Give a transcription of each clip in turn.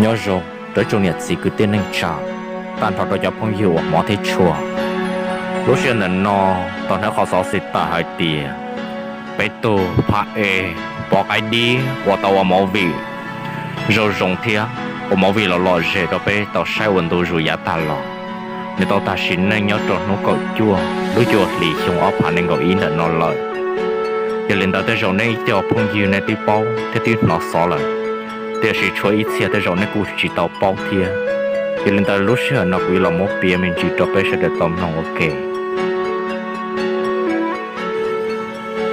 Nyob zoo rau ib tsoom niam txiv kwv tij neej tsa, tag nrho rau cov phooj ywg uas hmov thiab tshua. Lub sij hawm ntawm no tau hnov qhov xov xwm tawm hais tias peb tug phab ej Pov Qaib Dib uas tau ua movie zoo zoo thiab ua movie los lom zem rau peb tau saib ua ntu zus yav tag los, nws tau tag sim neej nyob rau hnub kaum cuaj lub cuaj hlis xyoo ob phav nees nkaum ib ntawm no lawm. Yog li ntawd tej zaum nej ib co phooj ywg nej twb paub thiab twb hnov xov lawm, tiam sis tshuav ib txhia tej zaum nej kuj tsis tau paub thiab. Yog li ntawd lub sij hawm no kuv yuav los muab piav me ntsis rau peb sawv daws tau mloog ua ke.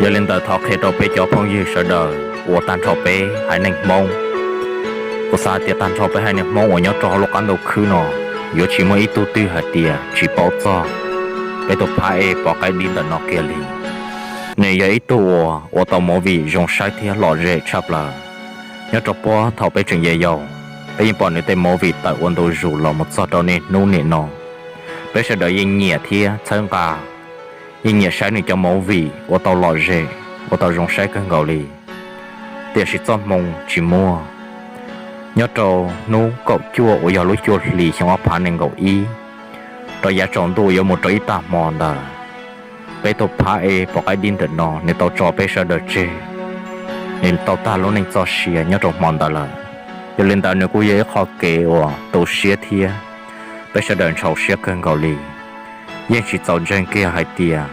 Yog li ntawd thov qhia rau peb cov phooj ywg sawv daws uas tag nrho peb haiv neeg Hmoob, kuv xav hais tias tag nrho peb haiv neeg Hmoob uas nyob rau hauv lub qab ntuj khwb no yuav tsis muaj ib tug twg hais tias tsis paub txog peb tus phab ej Pov Qaib Dib ntawm no kiag li. Nws yog ib tug uas ua tau movie zoo saib thiab lom zem tshaj plaws. Nyob rau puag thaum peb tseem yau yau, peb yeej pom nws tej movie tawm ua ntu zus los mus txog rau niaj hnub niam no. Peb sawv daws yeej nyiam thiab txhawb nqa, yeej nyiam saib nws cov movie ua tau lom zem, ua tau zoo saib kawg nkaus li. Tiam sis txoj hmoo tsis muaj. Nyob rau hnub kaum cuaj uas yog lub cuaj hlis xyoo ob phav nees nkaum ib, rau yav tsaus ntuj yuav mus rau ib tag hmo ntawd, peb tus phab ej Pov Qaib Dib ntawm no nws tau tso peb sawv daws tseg, nws tau tag lub neej txoj sia nyob rau hmo ntawd lawm. Yog li ntawd nws kuj yog ib qho kev uas tu siab thiab peb sawv daws ntxhov siab kawg nkaus li. Yeej tsis txaus ntseeg kiag hais tias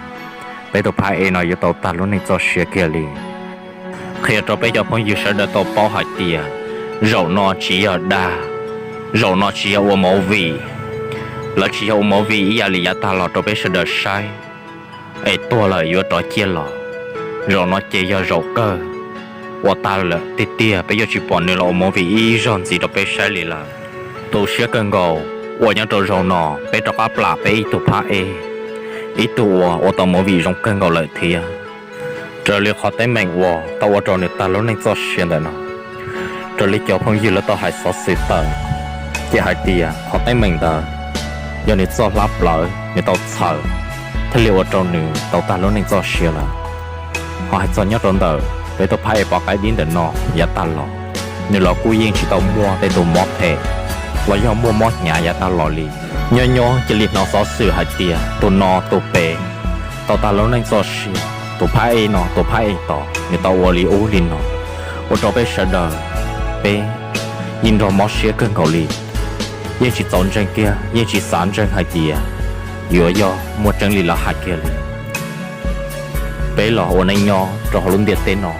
peb tus phab ej no yuav tau tag lub neej txoj sia kiag li. Qhia rau peb cov phooj ywg sawv daws tau paub hais tias zaum no tsis yog dag, zaum no tsis yog ua movie, lawv tsis yog ua movie ib yam li yav tag los rau peb sawv daws saib es tuag lawm yuav rov ciaj los. Zaum no ces yog zaum kawg, ua tag lawm tiag tiag peb yuav tsis pom nws los ua movie ib zaug ntxiv rau peb saib li lawm. Tu siab kawg nkaus uas nyob rau zaum no peb rov qab plam peb ib tug phab ej, ib tug uas ua tau movie zoo kawg nkaus lawm thiab. Raws li qhov teeb meem uas tau ua rau nws tag lub neej txoj sia ntawm no, raws li cov phooj ywg lawv tau hais xov xwm tawm, ces hais tias qhov teeb meem ntawd yog nws txoj hlab plawv nws tau txhaws thiaj li ua rau nws tau tag lub neej txoj sia lawm. Ho hais txog nyob rau ntawm peb tus phab ej Pov Qaib Dib ntawm no yav tag los, nws los kuj yeej tsis tau muaj tej tus mob phem los yog muaj mob hnyav yav tag los li. Nyob nyob cia li hnov xov xwm hais tias tus no tus pem tau tag lub neej txoj sia, tus phab ej no tus phab ej tod nws tau ua li ub li no, ua rau peb sawv daws peb yeej nrog mob siab kawg nkaus li. Yeej tsis txaus ntseeg kiag, yeej tsis xav ntseeg hais tias yuav yog muaj tseeb li lawv hais kiag li. Peb los ua neej nyob rau hauv lub ntiaj teb no,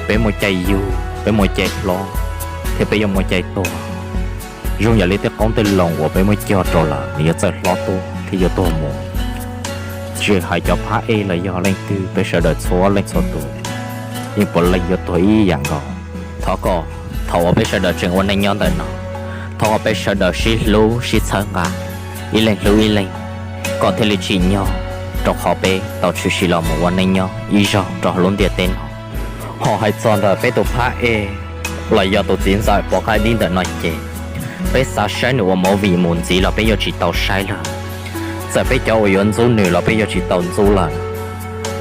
peb muaj caij yug, peb muaj caij hlob, thiab peb yuav muaj caij tuag. Zoo yam li tej qoob tej loo uas peb muab cog rau lawm nws yuav txawj hlob tuaj thiab yuav tuag mus. Tsis hais cov phab ej los yog leej twg, peb sawv daws txhua leej txhua tus yeej puav leej yuav tuag ib yam nkaus. Thov kom thaum uas peb sawv daws tseem ua neej nyob ntawm no, thov kom peb sawv daws sib hlub sib txhawb nqa, ib leeg hlub ib leeg, kom thiaj li tsim nyog, rau qhov peb tau tshwm sim los mus ua neej nyob ib zaug rau hauv lub ntiaj teb no. Ho hais txog ntawm peb tus phab ej los yog tus txiv ntxawm Pov Qaib Dib ntawm no ces, peb xav saib nws ua movie mus ntxiv los peb yuav tsis tau saib lawm. Txawm peb cov uas yuav ntxub nws los peb yuav tsis tau ntxub lawm.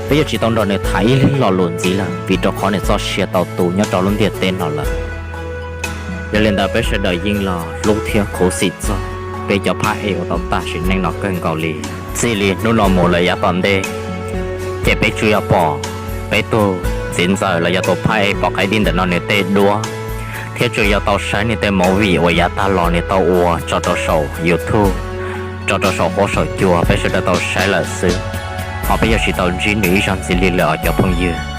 Peb yuav tsis tau nrog nws tham ib lo lus ntxiv lawm vim rau qhov nws txoj sia tau tu nyob rau lub ntiaj teb no lawm. Yog li ntawd peb sawv daws yeej los hlub thiab khuv xim txog peb cov phab ej uas tau tag sim neej no kawg nkaus li. Txij li hnub no mus lawm yav tom ntej, ces peb tsuas yog pom peb tug txiv ntxawm los yog tus phab ej Pov Qaib Dib ntawm no nws tej duab, thiab tsuas yog tau saib nws tej movie uas yav tag los nws tau ua tso rau saum YouTube, tso rau saum huab saum cua peb sawv daws tau saib lawm xwb. Ho peb yuav tsis tau ntsib nws ib zaug ntxiv li lawm os cov phooj ywg.